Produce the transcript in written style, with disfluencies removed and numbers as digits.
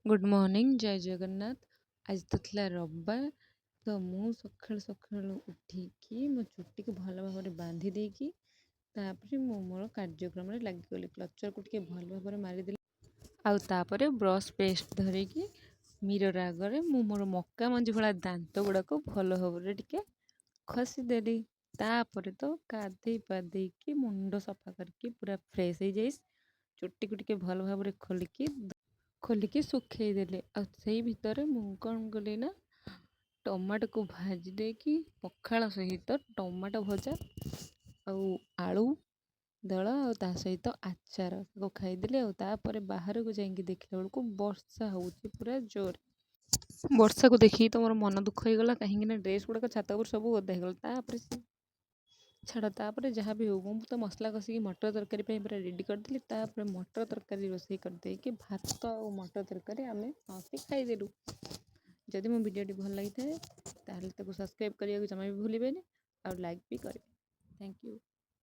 Good morning, ଜୟ ଜଗନ୍ନାଥ। ଆଜି ତ ଥିଲା ରବିବାର। ତ ମୁଁ ସକାଳୁ ସକାଳୁ ଉଠିକି ମୋ ଚୁଟିକୁ ଭଲ ଭାବରେ ବାନ୍ଧି ଦେଇକି ତାପରେ ମୁଁ ମୋର କାର୍ଯ୍ୟକ୍ରମରେ ଲାଗିଗଲି। କ୍ଲଚର୍କୁ ଟିକେ ଭଲ ଭାବରେ ମାରିଦେଲି ଆଉ ତାପରେ ବ୍ରସ୍ ପେଷ୍ଟ ଧରିକି ମିରର୍ ଆଗରେ ମୁଁ ମୋର ମକା ମଞ୍ଜି ଭଳିଆ ଦାନ୍ତ ଗୁଡ଼ାକୁ ଭଲ ଭାବରେ ଟିକେ ଘଷିଦେଲି। ତାପରେ ତ ଗାଧେଇ ପାଧେଇକି, ମୁଣ୍ଡ ସଫା କରିକି ପୁରା ଫ୍ରେଶ୍ ହେଇଯାଇ ଚୁଟିକୁ ଟିକେ ଭଲ ଭାବରେ ଖୋଲିକି ଖୋଲିକି ଶୁଖେଇଦେଲି। ଆଉ ସେଇ ଭିତରେ ମୁଁ କ'ଣ କଲି ନା ଟମାଟୋକୁ ଭାଜି ଦେଇକି ପଖାଳ ସହିତ ଟମାଟୋ ଭଜା ଆଉ ଆଳୁ ଦଳା ଆଉ ତା ସହିତ ଆଚାର, ତାକୁ ଖାଇଦେଲି। ଆଉ ତାପରେ ବାହାରକୁ ଯାଇକି ଦେଖିଲା ବେଳକୁ ବର୍ଷା ହେଉଛି ପୁରା ଜୋରେ। ବର୍ଷାକୁ ଦେଖିକି ତ ମୋର ମନ ଦୁଃଖ ହେଇଗଲା, କାହିଁକି ନା ଡ୍ରେସ୍ ଗୁଡ଼ାକ ଛାତ ଉପରେ ସବୁ ଓଦା ହେଇଗଲା। ତାପରେ ସେ ଛାଡ଼, ତାପରେ ଯାହା ବି ହଉ, ମୁଁ ତ ମସଲା କଷିକି ମଟର ତରକାରୀ ପାଇଁ ପୁରା ରେଡ଼ି କରିଦେଲି। ତାପରେ ମଟର ତରକାରୀ ରୋଷେଇ କରିଦେଇକି ଭାତ ଆଉ ମଟର ତରକାରୀ ଆମେ ସମସ୍ତେ ଖାଇଦେଲୁ। ଯଦି ମୋ ଭିଡ଼ିଓଟି ଭଲ ଲାଗିଥାଏ, ତାହେଲେ ତାକୁ ସବସ୍କ୍ରାଇବ୍ କରିବାକୁ ଜମା ବି ଭୁଲିବେନି ଆଉ ଲାଇକ୍ ବି କରିବେ। Thank you.